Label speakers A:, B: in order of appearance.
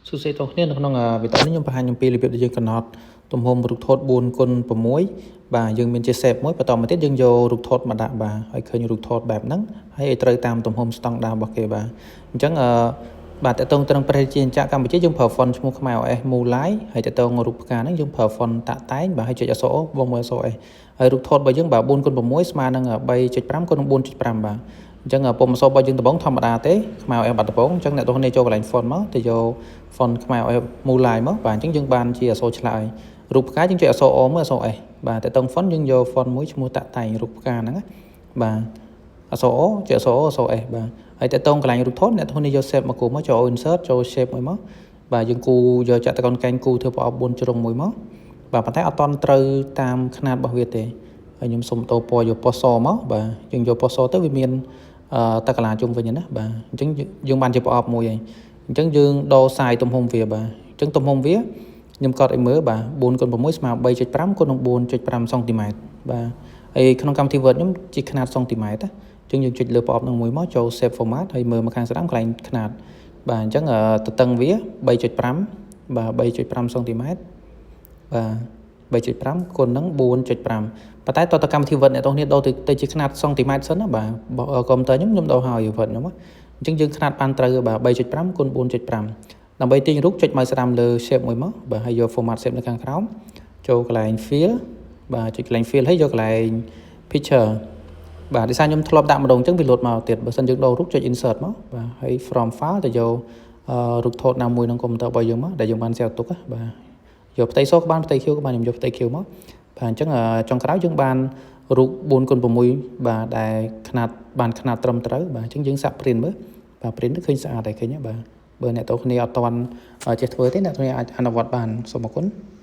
A: សួស្តីទាំងគ្នានៅក្នុងវីដេអូនេះខ្ញុំបង្ហាញអំពីរបៀបដែលយើងកំណត់ទំហំរូបថត4គុណ6បាទយើងមានជា shape មួយបន្តមកទៀតយើងយករូបថតមកដាក់បាទហើយឃើញរូបថតបែបហ្នឹងហើយឲ្យត្រូវតាមទំហំស្តង់ដាររបស់គេបាទអញ្ចឹងអឺបាទតកតងត្រង់ព្រះរាជាណាចក្រកម្ពុជាយើងប្រើ font ឈ្មោះខ្មែរ OS Mulai ហើយតកតងរូបផ្កាហ្នឹងយើងប្រើ font តាក់តែងបាទហើយចុចអក្សរ O បងមួយអក្សរ S ហើយរូបថតរបស់យើងបាទ4គុណ6ស្មើនឹង3.5គុណនឹង4.5បាទអញ្ចឹងពុម្ពអក្សររបស់យើងដំបងធម្មតាទេខ្មែរ OS បាត់ដំបងអញ្ចឹងអ្នកទាំងគ្នាចូលកន្លែង font មកទៅយក font ខ្មែរ OS Mulai មកបាទអញ្ចឹងយើងបានជាអក្សរឆ្លើយរូបផ្កាយើងចុចអក្សរ O មួយអក្សរ S បាទតើតង font យើងយក font មួយឈ្មោះតាក់តែងរូបផ្កាហ្នឹងណាបាទអក្សរ O ចុចអក្សរ O អក្សរ S បាទហើយតើតងកន្លែងរូបថតអ្នកទាំងនេះយក shape មកគូមកចូល insert ចូល shape មួយមកបាទយើងគូយកចតុកោណកែងគូធ្វើប្រអប់4ជ្រុងមួយមកបាទប៉ុន្តែអត់តន់ត្រូវតាមຂະຫນាតរបស់វាទេហើយខ្ញុំសុំតោពណ៌យកពណ៌សមកបាទយើងយកពណ៌សទៅវាមានតកលាជុំវិញណាបាទអញ្ចឹងយើងបានជាប្រអប់មួយហើយអញ្ចឹងយើងដូរ size ទំហំវាបាទអញ្ចឹងទំហំវាខ្ញុំកត់ឲ្យមើលបាទ4គុណ6ស្មើ3.5គុណនឹង4.5សង់ទីម៉ែត្របាទហើយក្នុងកម្មវិធី Word ខ្ញុំជាຂະຫນាតសង់ទីម៉ែត្រណាអញ្ចឹងយើងចុចលើប្រអប់នឹងមួយមកចូល shape format ហើយមើលមកខាងស្ដាំកន្លែងຂະຫນាតបាទអញ្ចឹងទទឹងវា3.5បាទ3.5សង់ទីម៉ែត្របាទ3.5គុណនឹង4.5ប៉ុន្តែតើតកម្មវិធី Word អ្នកទាំងគ្នាដូរទៅជាຂະຫນាតសង់ទីម៉ែត្រសិនណាបាទកុំព្យូទ័រខ្ញុំខ្ញុំដូរហើយ Word ខ្ញុំអញ្ចឹងយើងຂະຫນាតបានត្រូវបាទ3.5គុណ4.5ដើម្បីទាញរូបចុច mouse ស្ដាំលើ shape មួយមកបាទហើយយក format shape នៅខាងក្រោមចូលកន្លែង fill បាទចុចកន្លែង fill ហើយយកកន្លែង picture បាទដោយសារខ្ញុំធ្លាប់ដាក់ម្ដងអញ្ចឹងវាលោតមកទៀតបើសិនយើងដូររូបចុច insert មកបាទហើយ from file ទៅយករូបថតណាមួយក្នុងកុំព្យូទ័ររបស់យើងមកដែលយើងបាន save ទុកបាទយកផ្ទៃសក៏បានផ្ទៃខៀវក៏បានខ្ញុំយកផ្ទៃខៀវមកបាទអញ្ចឹងចុងក្រោយយើងបានរូប4គុណ6បាទដែលຂະຫນាតបានຂະຫນាតត្រឹមត្រូវបាទអញ្ចឹងយើងសាក់ print មើលបាទ print ទៅឃើញស្អាតហើយឃើញទេបាទបើអ្នកទាំងគ្នាអត់ទាន់ចេះធ្វើទេអ្នកទាំងគ្នាអាចអនុវត្តបានសូមអរគុណ។